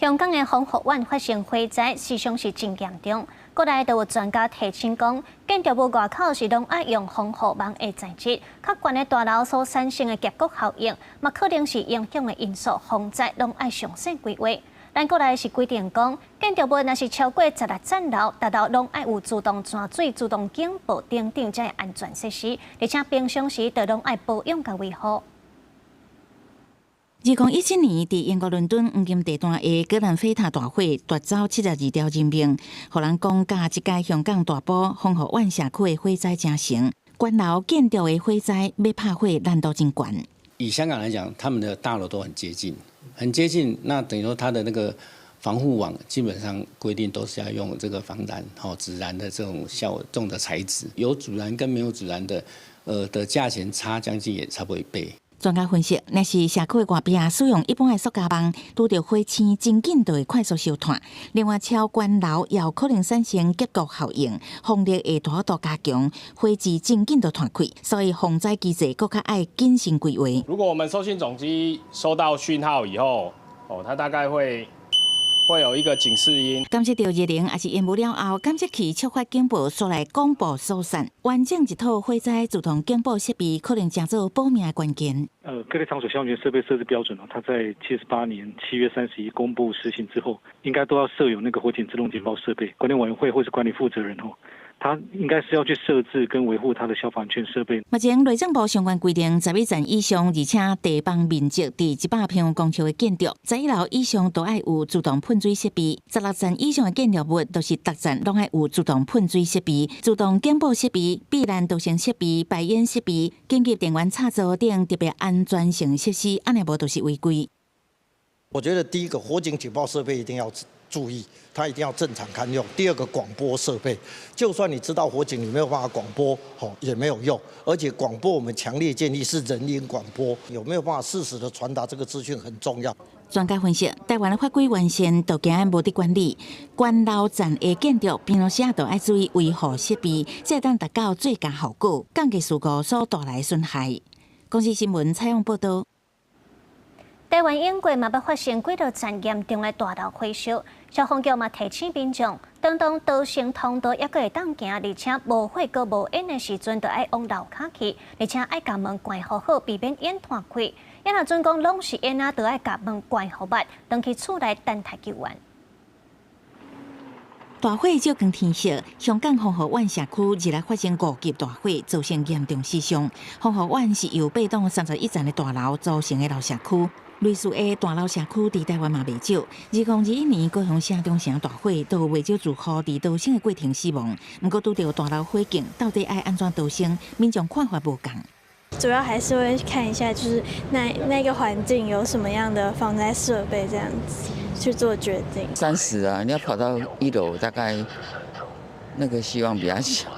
香港的宏福苑發生火災，死傷是真嚴重。國內就有專家提醒講，建築物外口是攏愛用防護網的材質，較懸的大樓所產生的夾角效應，嘛可能是影響的因素。防災攏愛詳細規劃。咱國內是規定講，建築物若是超過16層樓，逐樓攏愛有自動傳水、自動警報等等這安全設施，而且平常時就攏愛保養佮維護。2017年，佇英國倫敦黃金地段的葛蘭菲塔大火奪走72條人命，予人講佮這擺香港大埔宏福苑社區的火災成型，懸樓建築的火災欲拍火難度真懸。以香港來講，他們的大樓都很接近，很接近，那等於說它的那個防護網基本上規定都是要用這個防燃、吼阻燃的這種效重的材質，有阻燃跟沒有阻燃的，的價錢差將近也差不多一倍。專家分析，若是社區的外壁使用一般的塑膠網，拄著火星真緊就會快速燒脫。另外，超懸樓也有可能產生夾角效應，風力會大幅度加強，火舌真緊就傳開。所以防災機制閣較愛謹慎規劃。如果我們收信總機收到訊號以後，哦，它大概會有一個警示音。監測著熱能抑是煙霧了後，監測器觸發警報，煞來廣播疏散。完整一套火災自動警報設備，可能成做保命的關鍵。各類場所消防設備設置標準它在78年7月31公布實行之後，應該都要設有那個火警自動警報設備。管理委員會或是管理負責人哦，他應該是要去設置跟維護他的消防安全設備。目前內政部相關規定，11層以上，而且地方面積佇100平方公尺的建築，11樓以上都愛有自動噴水設備；16層以上的建築物，就是逐層攏愛有自動噴水設備、自動警報設備、避難逃生設備、排煙設備、緊急電源插座等特別安全性設施，按呢無就是違規。我覺得第一個火警警報設備一定要注意，它一定要正常堪用。第二個廣播設備，就算你知道火警，你沒有辦法廣播，吼也沒有用。而且廣播我們強烈建議是人音廣播，有沒有辦法適時的傳達這個資訊很重要。專家分析，台灣的法規完善，就驚無得管理。懸樓層的建築，平常時都愛注意維護設備，才會當達到最佳效果，降低事故所帶來的損害。公視新聞採訪報道。台灣永過嘛捌發生幾落層嚴重的大樓火燒，消防局嘛提醒民眾，當當逃生通道猶閣會當行，而且無火閣無煙的時陣，就愛往樓跤去，而且愛共門關好好，避免煙竄開。啊若準講攏是煙仔，就愛共門關予密，轉去厝內等待救援。大火照光天色，香港豐禾苑社區日來發生五級大火，造成嚴重死傷。豐禾苑是由八棟31層的大樓組成的老社區，類似的大樓社區佇台灣嘛袂少。2021年高雄市中城大火，都有袂少住戶佇逃生的過程死亡。毋過拄著大樓火警，到底愛按怎逃生？民眾看法無仝。主要還是會看一下，就是那個環境有什麼樣的防災設備，這樣子去做決定。 30啊，你要跑到一樓，大概那個希望比較小。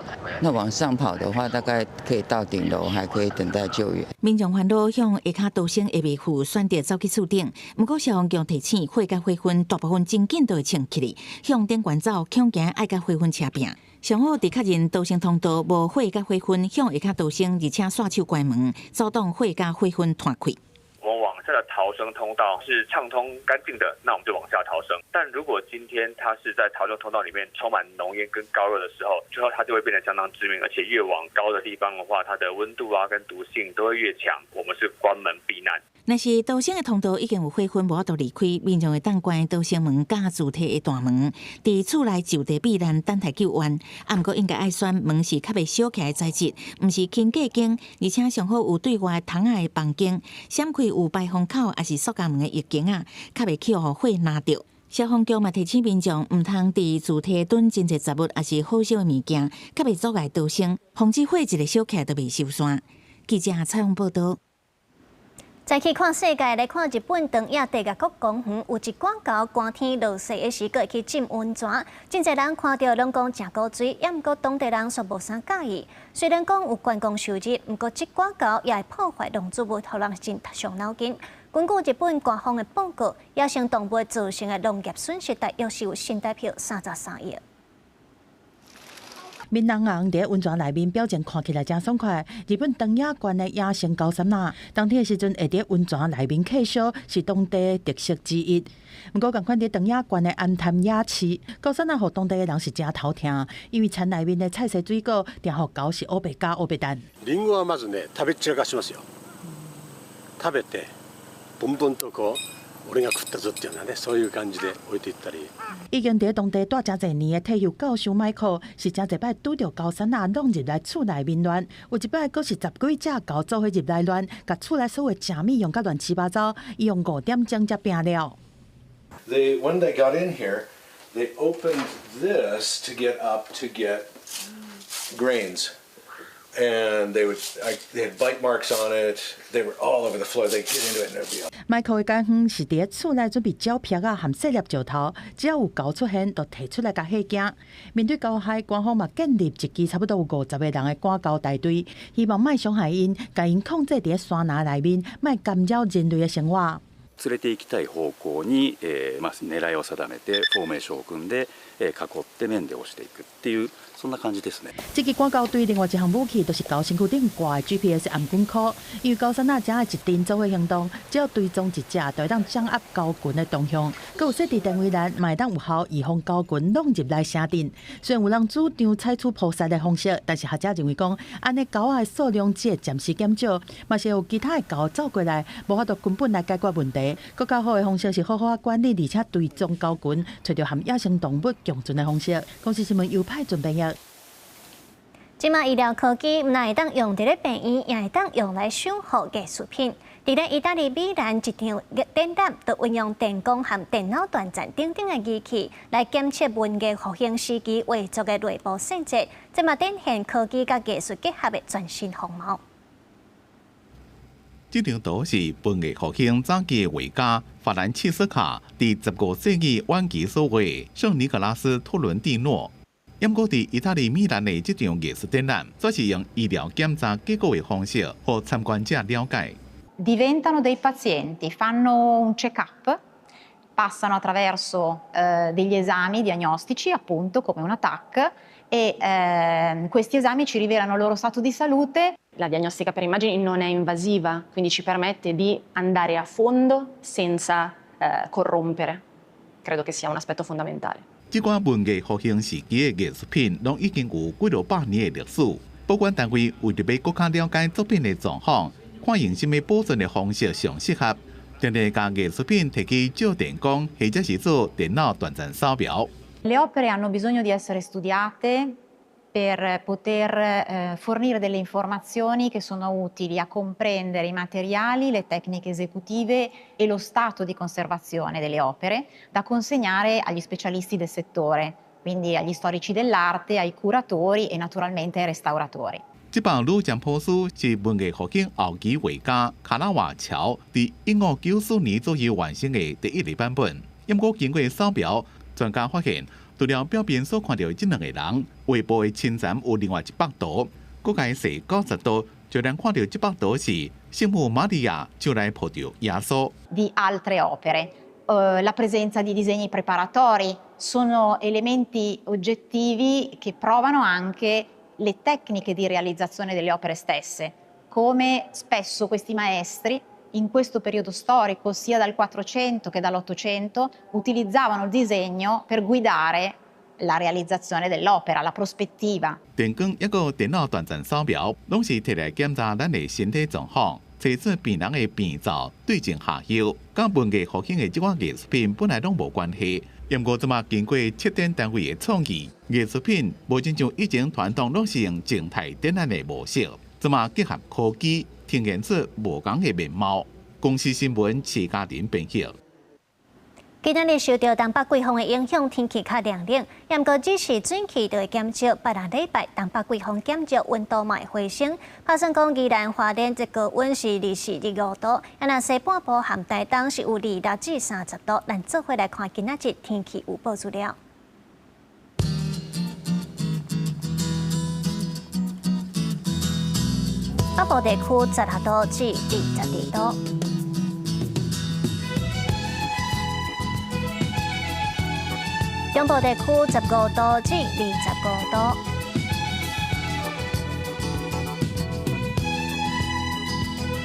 那往上跑的話，大概可以到頂樓，還可以等待救援。民眾煩惱向下跤逃生會袂赴，選擇走去厝頂。毋過消防局提醒，火佮火焚大部分真緊就會衝起去，向頂懸走，恐驚愛佮火焚車拚。上好佇確認逃生通道無火佮火焚，向下跤逃生，而且煞手關門，阻擋火佮火焚傳開。我們往下的逃生通道是暢通乾淨的，那我們就往下逃生。但如果今天它是在逃生通道裡面充滿濃煙跟高熱的時候，最後它就會變得相當致命，而且越往高的地方的話，它的溫度啊跟毒性都會越強。我們是關門避難。若是逃生的通道已經有火焚，無法度離開，民眾會當關逃生門佮自提的大門，佇厝內就地避難，等待救援。啊，毋過應該愛選門是較袂燒起來的材質，毋是輕隔間，而且上好有對外窗仔的房間，閃開有排風口抑是塑膠門的浴間仔，較袂去予火焫著。消防局嘛提醒民眾，毋通佇自提囤真濟雜物，抑是火燒的物件，較袂阻礙逃生，防止火一个燒起來就袂收山。記者採訪報道。再去看世界，來看日本長野地獄谷公園有一寡猴寒天落雪的時，閣會去浸溫泉。真濟人看著攏講誠古錐，猶毋過當地人煞無啥佮意。雖然講有觀光收入，毋過這寡猴也會破壞農作物，予人真傷腦筋。根據日本官方的報告，野生動物造成的農業損失大約是有新台幣33億。面紅紅佇溫泉內面表情看起來誠爽快。日本長野縣的野生猴杓仔，冬天的時陣會佇溫泉內面瞌燒，是當地特色之一。毋過，仝款佇長野縣的安潭野市，猴杓仔予當地的人是誠頭疼，因為田內面的菜色水果，定予猴是烏白咬烏白蛋。リンゴはまずね、食べ散らかしますよ。食べて、ボンボンとこう。俺が食ったぞっていうようなね、そういう感じで置いていったり。已經佇當地蹛誠濟年的退休教授麥克，是誠濟擺拄著猴杓仔弄入來厝內面亂，有一擺閣是十幾隻猴做伙入來亂，共厝內所有食物用甲亂七八糟，伊用5點鐘才拚了。 When they got in here, they opened this to get up to get grains. And they had bite marks on it. They were all over the floor. They'd get into it and it'd be all. 麥克的家園是佇厝內準備鳥癖仔和細粒石頭，只要有猴出現，就提出來共嚇驚。面對猴害，官方嘛建立一支差不多有50個人的趕猴大隊，希望莫傷害𪜶，共𪜶控制佇山林內面，莫干擾人類的生活。連れて行きたい方向に、まあ、狙いを定めてフォーメーションを組んで、囲って面で押していくっていうそんな感じですね。這支趕猴隊另外一項武器，就是猴身軀頂掛的 GPS 頷頸箍，因為猴杓仔誠愛一陣做伙行動，只要追蹤一隻，就會當掌握猴群的動向。閣有設置電圍欄，嘛會當有效預防猴群弄入來城鎮。雖然有人主張採取撲殺的方式，但是學者認為講，按呢猴仔的數量只會暫時減少，嘛是有其他的猴走過來，無法度根本來解決問題。閣較好的方式是好好管理，而且追蹤猴群，揣著和野生動物共存的方式。公視新聞由派準備業。這馬醫療科技毋但會當用佇咧病院，也會當用來修復藝術品。佇咧意大利米蘭一場展覽，就運用電光和電腦斷層等等的儀器來檢測文藝復興時期畫作的內部細節，這嘛展現科技佮藝術結合的全新風貌。這張圖是文藝復興早期的畫家法蘭切斯卡佇15世紀晚期所畫聖尼格拉斯托倫蒂諾。毋過，佇意大利米蘭的這場藝術展覽，則是用醫療檢查結果的方式，予參觀者了解。 Diventano dei pazienti, fanno un check-up, passano attraverso degli esami diagnostici, appunto come una TAC, E questi esami ci rivelano il loro stato di salute. La diagnostica per immagini non è invasiva, quindi ci permette di andare a fondo senza corrompere. Credo che sia un aspetto fondamentale. 這款文藝復興時期的藝術品，攏已經有幾落百年的歷史。保管單位為著欲閣較了解作品的狀況，看用啥物保存的方式上適合，定定共藝術品提去照電光，或者是做電腦斷層掃描。 Le opere hanno bisogno di essere studiate per poter fornire delle informazioni che sono utili a comprendere i materiali, le tecniche esecutive e lo stato di conservazione delle opere da consegnare agli specialisti del settore, quindi agli storici dell'arte, ai curatori e naturalmente ai restauratori. 這幅女占卜師是文藝復興後期畫家卡拉瓦喬佇1594年左右完成的第一个版本。毋過經過掃描，專家發現，除了表面所看著的這兩個人，畫布的深層有另外一幅圖，閣共細90度，就能看著這幅圖是聖母瑪利亞手內抱著耶穌。 Di altre opere, la presenza di disegni preparatori sono elementi oggettivi che provano anche le tecniche di realizzazione delle opere stesse, come spesso questi maestri in questo periodo storico, sia dal 400 che dall'Ottocento, utilizzavano il disegno per guidare la realizzazione dell'opera, la prospettiva. 電光抑閣電腦斷層掃描，攏是提來檢查咱的身體狀況，找出病人的病灶，對症下藥。佮文藝復興的這款藝術品本來攏無關係，毋過這馬經過策展單位的創意，藝術品無親像以前傳統攏是用靜態展覽的模式，這馬結合科技，呈現出無仝的面貌。公視新聞徐嘉玲編譯。今仔日受著東北季風的影響，天氣較涼冷。毋過只是水氣就會減少，拜六禮拜東北季風減弱，溫度嘛會回升。拍算講宜蘭花蓮這高溫是24、25度，啊若西半部和台東是有26至30度。咱做伙來看今仔日天氣預報資料。北部地區16度至22度。中部地區15度至25度，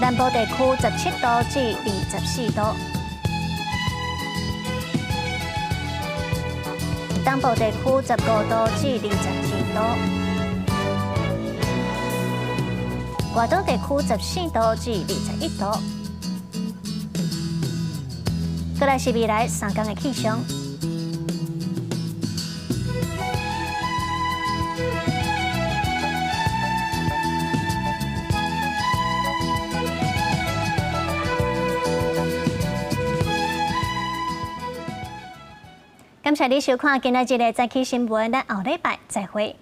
南部地區17度至24度，東部地區15度至22度，外島地區14度至21度。過來是未來3天的氣象。感謝你收看今仔日的早起新聞，咱後禮拜再會。